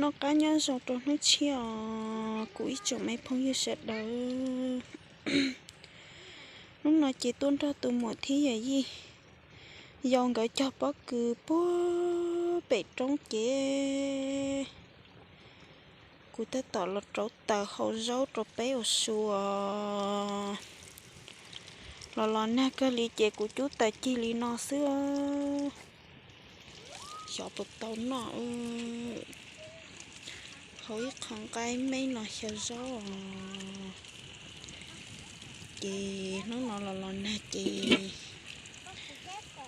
Noj qab nyob zoo rau hnub tshiab os kuv ib tsoom me phooj ywg sawv daws. Hnub no ces tuaj nrog tus muam thiab yawm yij yau nkawd cog pob kws puag pem roob ces kuv tab tom los rauv taws hau zaub rau peb ua su. Los los nag kawg li ces kuv cub taws cig li no xwb. Xyov puas tau noj. Hau ib qho nqaij meb no xyaw zaub os. Ces hnub no los los nag ces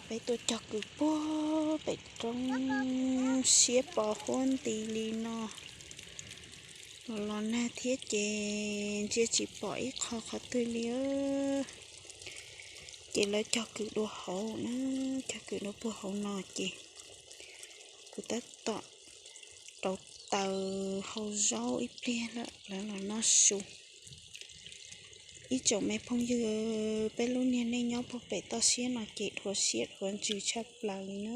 peb tuaj cog kws puag pem roob siab pos huab nti li no. Los los nag thiab ces ntsia tsis pom ib qho qhov twg li. Ces lawv cog kws dua hauv na, cog kws dua puag hauv no ces kuv tab tom rauv taws hau zaub ib pliag lawm lawv los noj su. Ib tsoom me phooj ywg, peb lub niag neej nyob puag pem toj siab no ces dhuav siab dhuav ntsws tshaj plaws li na.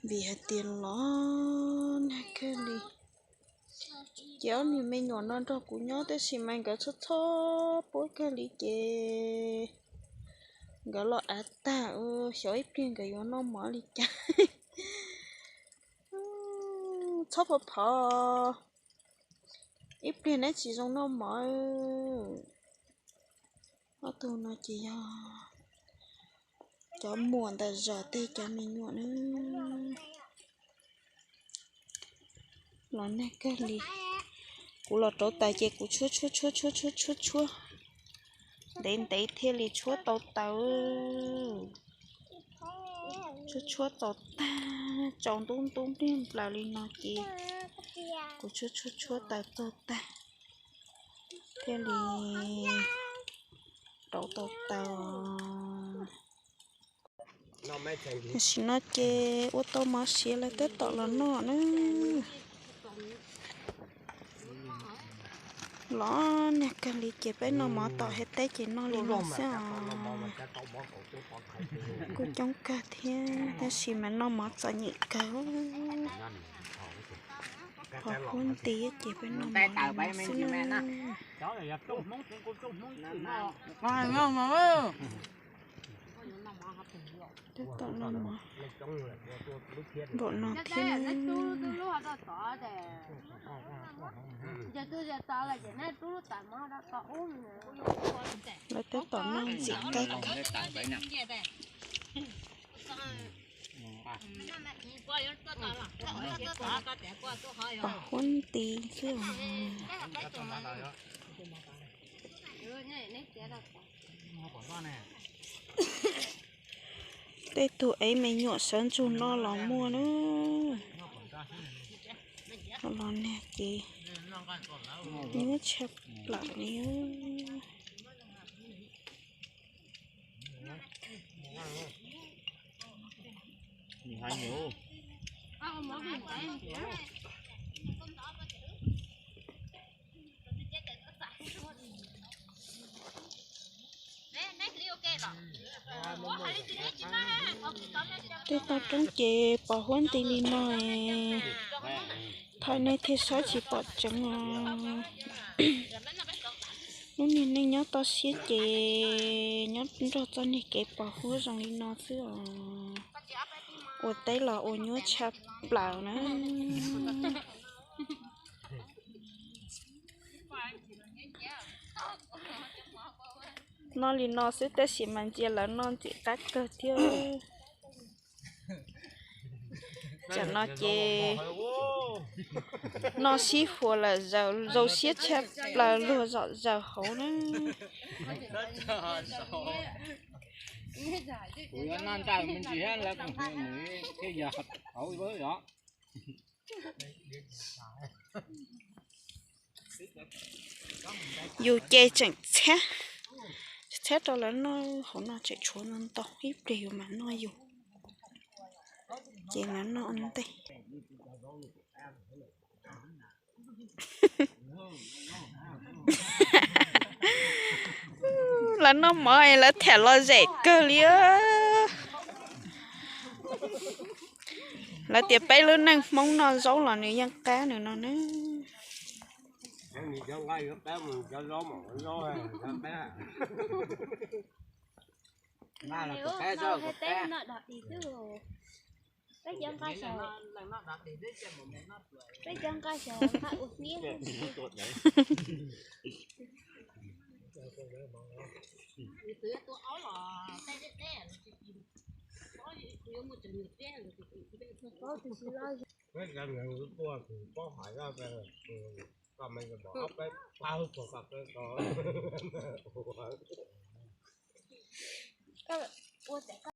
Vim hais tias los nag kawg li. Ces ob niag me nyuam no nrog kuv nyob tab sis mas nkawd txhob txhob puab kawg li ces nkawd los av tag ua xyov ib pliag nkawd yuav noj mov li cas. Txhob phov phov, ib pliag neb tsis zoo noj mov. Ob tug no ces yog cov muam ntawm zos tej cov me nyuam na. Los nag kawg li. Kuv los rauv taws ces kuv tshuab tshuab tshuab tshuab tshuab tshuab tshuab ntev ntev thiaj li tshuab tau taws. Tshuab tshuab tau tag, tsaus ntub ntub npliag nplaws li no ces kuv tshuab tshuab tshuab taws txog tag thiaj li rauv tau taws. Tam sim no ces ua tau mov siav lawv tab tom los noj na. Los nag kawg li ces peb noj mov tom hauv teb ces noj li no xwb os. Kuj coob kawg thiab tab sis mas noj mov txom nyem kawg. Qhov huab nti ces peb noj mov li no xwb na. Tab tom noj mov npaum no thiab. Lawv tab tom noj ntxim qab kawg. Pom huab nti xwb. Tej tug ev me nyuam sawv ntsug no los muaj na. Los nag ces nyuaj tshaj plaws li. Tej toj roob ces pos huab nti li no, thaij nej thiaj saib tsis pom tseeb os. Lub niag neej nyob toj siab ces nyob nrog txoj niag kev pos huab zoo li no xwb os. Ua teb los ua nyuaj tshaj plaws na. Noj li no xwb tab sis mas ntsia lawv noj ntxim qab kawg thiab. Tsam no ces noj sib huas lawm, zoo siab tshaj plaws, luag zom zaws hauv na. Yus ces tseem txhiab, txhiab rau lawv noj hauv no tseem tshuav ntau ntau ib pliag yus mam noj yus. Ces lawv noj ntej. Lawv noj mov es lawv tham lom zem kawg li. Hais tias peb lub neej Hmoob noj zaub los nws yeej qab nws no na. Peb cov nqa xyov, peb cov nqa xyov nqa ua hmiab. Peb cov neeg tuaj tus paub hais, koj me pom peb pab txog koj peb ko.